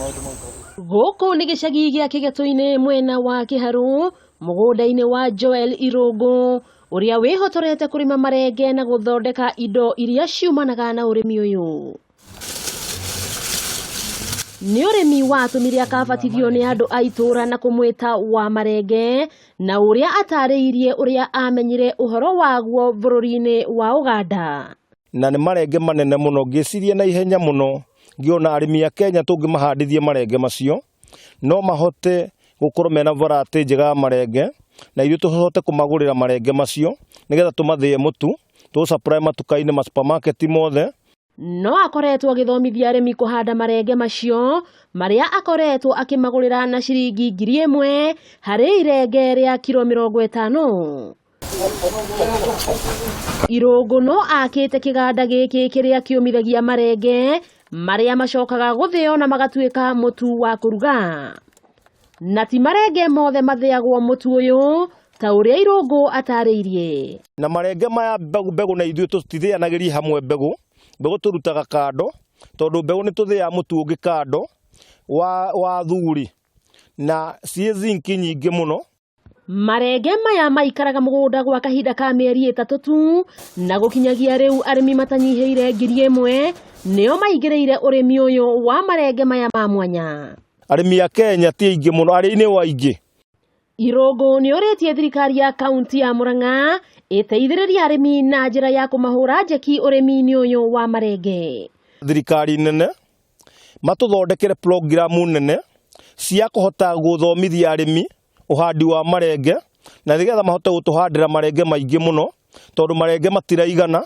Gũkũ nĩ gĩcagi gĩa Kĩgetũ-inĩ mwena wa Kĩharũ, mũgũnda-inĩ wa Joel Irũngũ, ũrĩa wĩhotorete kũrĩma marenge na gũthondeka indo iria ciumanaga na ũrĩmi ũyũ. Nĩ ũrĩmi watũmire akabatithio nĩ andũ a itũũra na kũmwĩta wa marenge, na ũrĩa atarĩirie ũrĩa amenyire ũhoro waguo bũrũri-inĩ wa Ũganda. Na nĩ marenge manene mũno, ngĩciria na ihenya mũno ngĩona arĩmi a Kenya tũngĩmahandithia marenge macio no mahote gũkorwo mena variety njega ya marenge, na ithuĩ tũhote kũmagũrĩra marenge macio nĩgetha tũmathĩe mũtu tũ supply matuka-inĩ, ma supermarket mothe. No akoretwo agĩthomithia arĩmi kũhanda marenge macio marĩa akoretwo akĩmagũrĩra na ciringi 1000 harĩ irenge rĩa kiro 50. Irũngũ no akĩte kĩganda gĩkĩ kĩrĩa kĩũmithagia marenge marĩa macokaga gũthĩo na magatuĩka mũtu wa kũruga. Na ti marenge mothe mathĩagwo mũtu ũyũ ta ũrĩa Irũngũ atarĩirie. Na marenge maya mbegũ mbegũ na ithuĩ tũtithĩanagĩria hamwe mbegũ, mbegũ tũrutaga kando tondũ mbegũ nĩ tũthĩaga mũtu ũngĩ kando wa athuri na ciĩ zinc nyingĩ mũno. Marenge maya maikaraga mũgũnda gwa kahinda ka mĩeri 3 tu na gũkinyagia rĩu arĩmi matanyihĩire 1000 nĩo maingĩrĩire ũrĩmi ũyũ wa marenge maya ma mwanya. Arĩmi a Kenya ti aingĩ mũno, arĩ nĩo aingĩ. Irũngũ nĩ ũrĩtie thirikari ya kaunti ya Murang'a ĩteithĩrĩrie arĩmi na njĩra ya kũmahũra njeki ũrĩmi-inĩ ũyũ wa marenge. Thirikari nene matũthondekere programu nene cia kũhota gũthomithia arĩmi ũhandi wa marenge na nĩgetha mahote gũtũhandĩra marenge maingĩ mũno tondũ marenge matiraigana.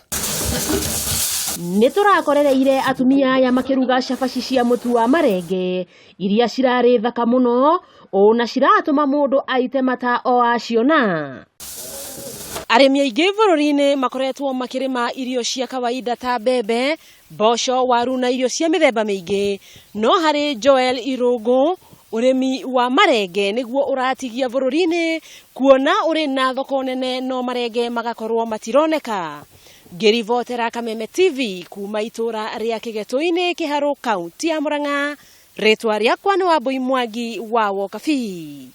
Nĩ tũrakorereire atumia aya makĩruga cabaci cia mũtu wa marenge iria cirarĩ thaka mũno ũũ na ciratũma mũndũ aite mata o aciona. Arĩmi aingĩ bũrũri-inĩ makoretwo makĩrĩma irio cia kawaida ta mbembe, mboco, waru na irio cia mĩthemba mĩingĩ. No harĩ Joel Irũngũ, ũrĩmi wa marenge nĩguo ũratigia bũrũri-inĩ kuona ũrĩ na thoko nene no marenge magakorwo matironeka. Ngĩribotera Kameme TV kuma itũra rĩa Kĩgetũ-inĩ Kĩharũ, kaunti ya Murang'a, rĩtwa rĩakwa nĩ Wambui Mwangi wa Wokabi.